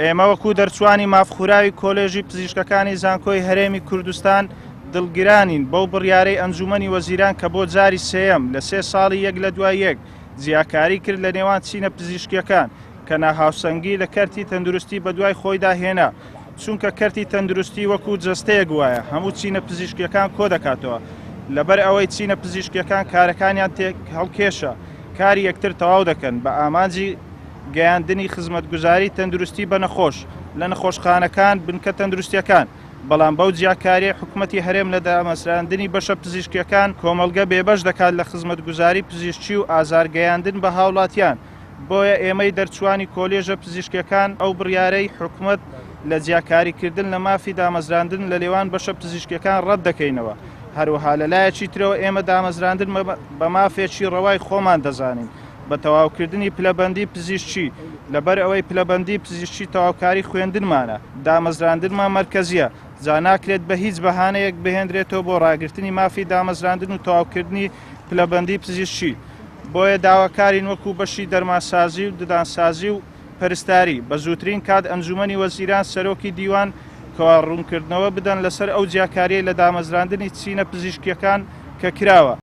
ئێمە وەکو دەرچووانی مافخوراوی کۆلێژی پزیشکەکانی زانکۆی هەرێمی کوردستان دڵگرانین بەو بڕیارەی ئەنجومەنی وەزیران کە بۆ جاری سێیەم لە سێ ساڵی یەک لە دوای یەک جیاکاری کرد لە نێوان چینە پزیشکیەکان کە ناهاوسەنگی لە کەرتی تەندروستی بەدوای خۆیدا هێنا چونکە کەرتی تەندروستی وەکو جەستەیەک وایە هەموو چینە پزیشکیەکان کۆدەکاتەوە لەبەر ئەوەی چینە پزیشکیەکان کارەکانیان تێکهەڵکێشە کاری یەکتر تەواو دەکەن بە ئامانجی گەیاندنی خزمەتگوزاری تەندروستی بە نەخۆش لە نەخۆشخانەکان، بنکە تەندروستیەکان، بەڵام بەو جیاکاریەی حکومەتی هەرێم لە دامەزراندنی بەشە پزیشکیەکان کۆمەڵگە بێبەش دەکات لە خزمەتگوزاری پزیشکی و ئازار گەیاندن بە هاوڵاتیان، بۆیە ئێمەی دەرچوانی کۆلێژە پزیشکیەکان ئەو بڕیارەی حکومەت لە جیاکاری کردن لە مافی دامەزراندن لە لێوان بەشە پزیشکیەکان ڕەت دەکەینەوە، هەروەها لە لایەکی ترەوە ئێمە دامەزراندن بە مافێکی ڕەوای خۆمان دەزانین. بە تەواوکردنی پلەبەندی پزیشکی، لەبەر ئەوەی پلەبەندی پزیشکی تەواوکاری خوێندنمانە، دامەزراندنمان مەرکەزییە، جا ناکرێت بە هیچ بەهانەیەک بهێندرێتەوە بۆ ڕاگرتنی مافی دامەزراندن و تەواوکردنی پلەبەندی پزیشکی، بۆیە داواکارین وەکو بەشی دەرمانسازی و ددانسازی و پەرستاری، بە زووترین کات ئەنجومەنی وەزیران سەرۆکی دیوان کەوا ڕوونکردنەوە بدەن لەسەر ئەو جیاکاریەی لە دامەزراندنی چینە پزیشکیەکان کە کراوە.